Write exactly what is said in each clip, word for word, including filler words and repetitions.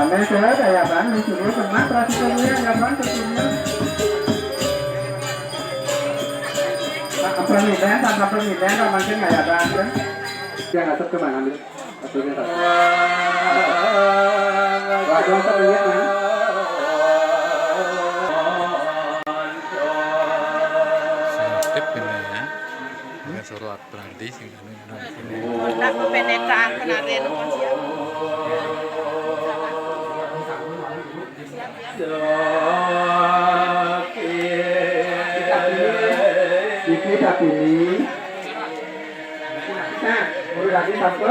Ane ke dayaban, di sini semak perhatikan ya, dayaban ke sini. Nah, permiden, tanpa permiden, kalau mancing dayaban, kan? Dia nggak ke mana, ambil. Satu dia, satu. Waduh, satu dia, kan? Sensitif ini ya. Dengan surat. Berarti sing anu, anu, sini. Kontak penetaan kenal deh, lu, Mas, ya. Iki tapi ini. Nah, udah lagi satu.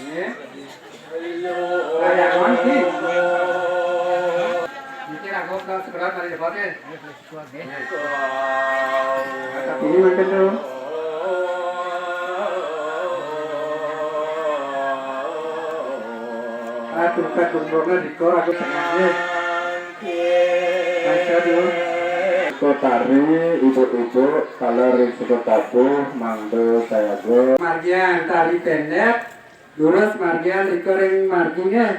Ini. Kayak Wan, sih. Mikir aku ke sebelah dari depan, ya. Ini makan dulu. Ah, tempat kumpulnya di kor, aku tengahnya. Makan dulu. Kotari, ibu-ibu, kalau ring suku tabuh, mangga sayaga. Margian tari pendek, lurus margian rika ring margi nggih.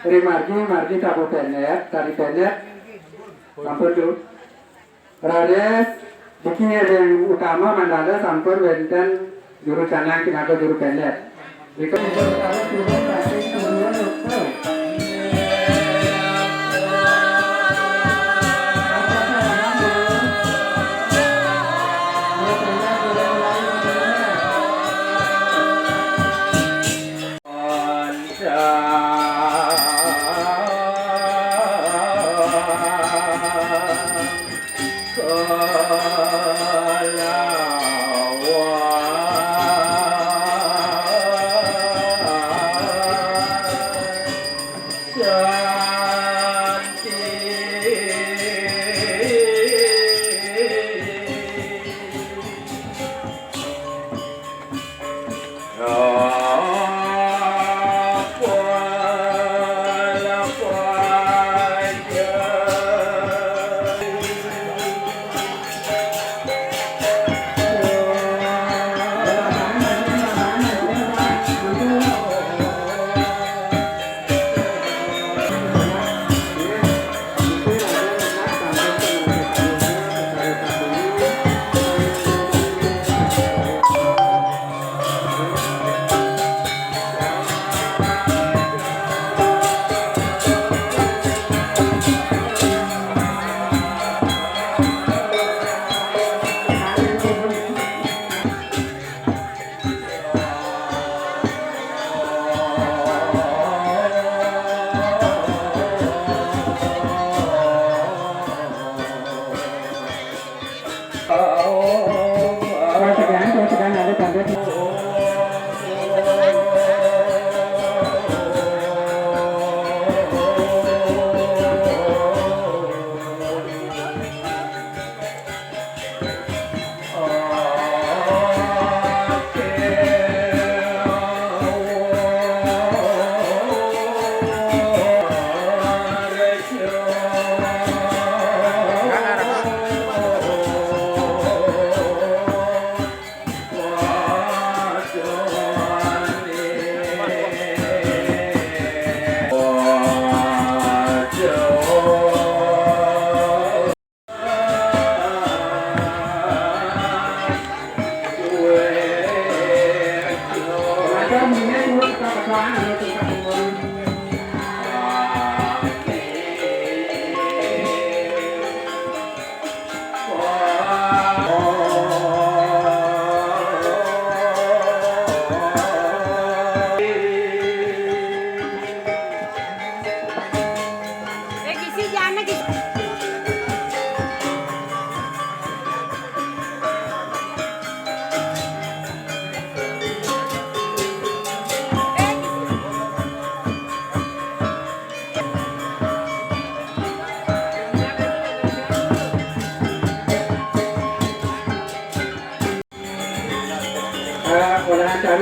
Ring margi, margi tabuh pendek, tari pendek. Sampun, Du. Raris, niki ring utama mandala sampun wénten juru canang pinaka juru pendek. Rika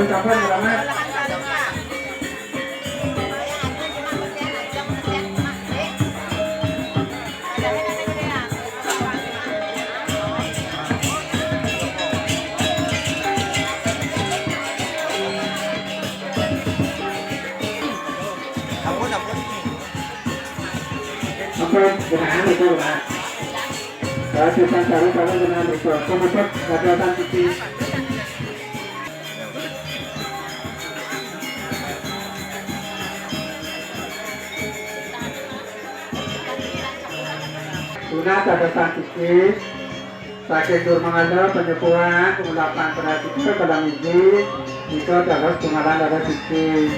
Sampun, selamat. Ampun, ampun. Ampun, genah itu, Pak. Kalau kita cari, kalau genah itu, pemutus, gagasan sisi. Tunas ada santiki, saking dur mangala penyepuhan, pengulapan perhatikan dalam izin, itu terus pengalan ada sisi.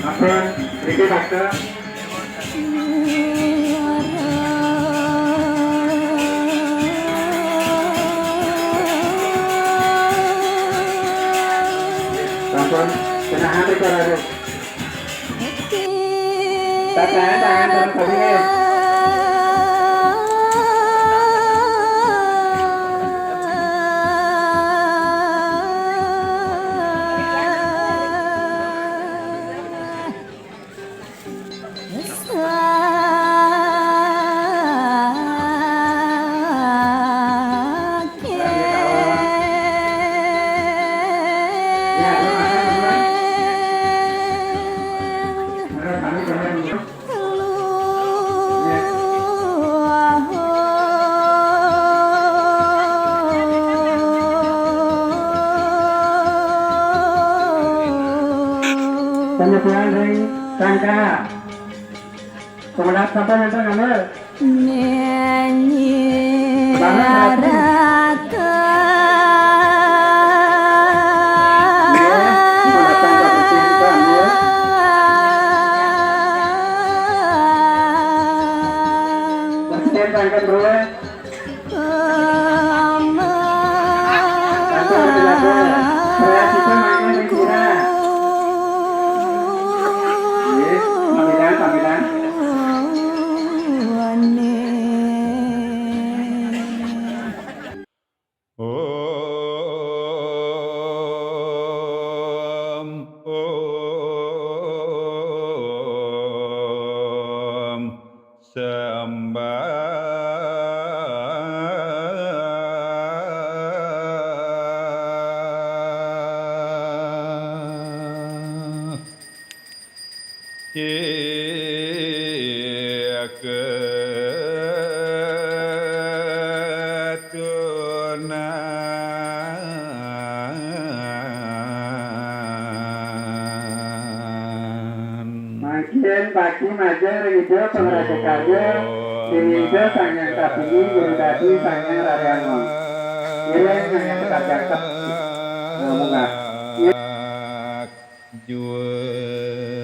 Apa? Sedikit, Dokter. Sampun, genah itu, Raden. Tangan, tangan, tangan, tangan. Penyepuhan ring sangka. Pengelap sapa nanti ngambil? Nyanyi rata. Iya, pengelap sangka bersih itu ambil. Bersih sangka dulu. Om, om. Sembah iketunan. Mangkin bagi majeng ring Ida pangrasa karya, ring Ida Sang Hyang Kapining, Guru Dadi, Sang Hyang Raryangon. Ngiring Sang Hyang Kapining. Nah, munggah. Jua.